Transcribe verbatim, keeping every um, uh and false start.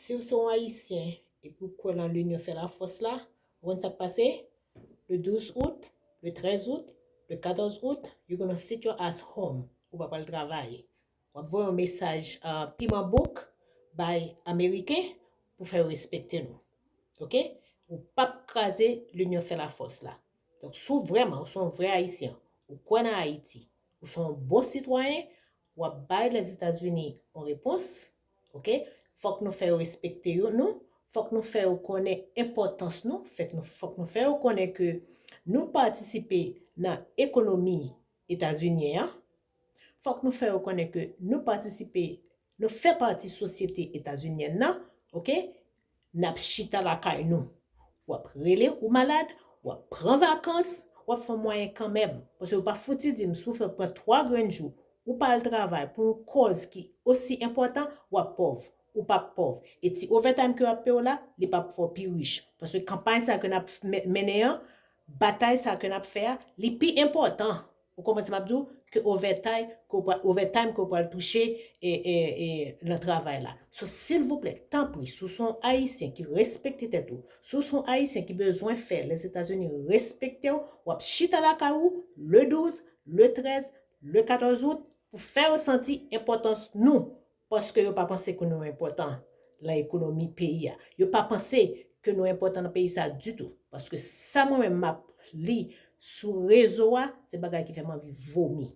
Si w se yon Ayisyen epi w kwè nan linyon fè lafòs la, ou konn sa k pase? Le douz out, le trèz out, le katòz out, you gonna sit your ass home. Ou pa pral travay. W ap voye yon mesaj uh, piman bouk bay Ameriken pou fè yo respekte nou. Ok? Ou p ap kraze linyon fè lafòs la. Donk, si w vrèman, ou se yon vrè Ayisyen, ou kwè nan Ayiti, ou se yon bon sitwayen, w ap bay Lèzetazini yon repons, ok? Fòk nou fè yo respekte yo, nou. Fòk nou fè yo konnen enpòtans nou. Fèk nou, fòk nou fè yo konnen ke nou patisipe nan ekonomi etazinyen an. Fòk nou fè yo konnen ke nou patisipe, nou fè pati sosyete etazinyèn nan, ok? N ap chita lakay nou. W ap rele ou malad, w ap pran vakans, w ap fè mwayen kanmenm. Paske yo pa fouti di m si w fè pran twa grenn jou, ou pa al travay pou yon kòz ki osi enpòtan, w ap pòv. Ou p ap pòv. E ti overtime ke yo ap peye w la, li p ap fè w pi rich. Paske kanpay sa ke n ap mennen an, batay sa ke n ap fè a, li pi enpòtan. Ou konprann sa m ap di w? Ke overtime ke w pral, overtime ke w pral touche e, e, e, nan travay la. So, silvouplè, tanpri, si w se yon Ayisyen ki respekte tèt ou, si w se yon Ayisyen ki bezwen fè Lèzetazini respekte w, w ap chita lakay ou le douz, le trèz, le katòz out pou fè yo santi enpòtans nou. Paske yo pa panse ke nou enpòtan nan ekonomi peyi a. Yo pa panse ke nou enpòtan nan peyi sa ditou. Paske sa mwen menm m ap li sou rezo a, se bagay ki fè m anvi vomi.